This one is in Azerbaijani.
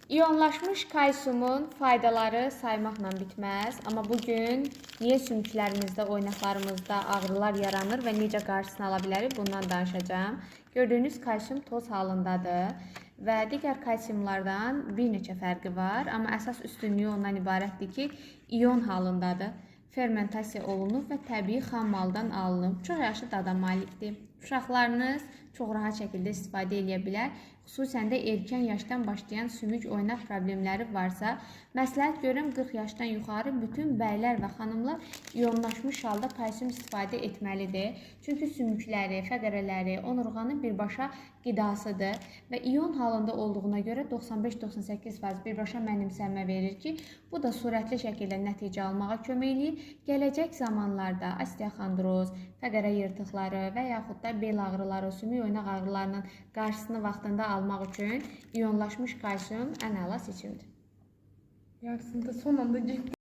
İyonlaşmış kalsiumun faydaları saymaqla bitməz, amma bu gün niyə sümüklərimizdə, oynaqlarımızda ağrılar yaranır və necə qarşısını ala bilərik, bundan danışacağam. Gördüyünüz kalsium toz halındadır və digər kalsiumlardan bir neçə fərqi var, amma əsas üstünlüyü ondan ibarətdir ki, iyon halındadır. Fermentasiya olunub və təbii xam maldan alınıb. Çox yaxşı dada malikdir. Uşaqlarınız çox rahat şəkildə istifadə eləyə bilər. Xüsusən də erkən yaşdan başlayan sümük oynaq problemləri varsa, məsləhət görürəm 40 yaşdan yuxarı bütün bəylər və xanımlar iyonlaşmış halda kalsium istifadə etməlidir. Çünki sümükləri, fəqərələri, onurğanın birbaşa qidasıdır və iyon halında olduğuna görə 95-98% birbaşa mənimsənmə verir ki, bu da sürətli şəkildə nəticə almağa kömək eləyir. Gələcək zamanlarda osteoxondroz, fəqərə yırtıqları və yaxud da bel ağrıları, sümük oynaq ağrılarının qarşısını vaxtında almaq üçün iyonlaşmış kalsium ən əla seçimdir. Yarısında son anda gitti.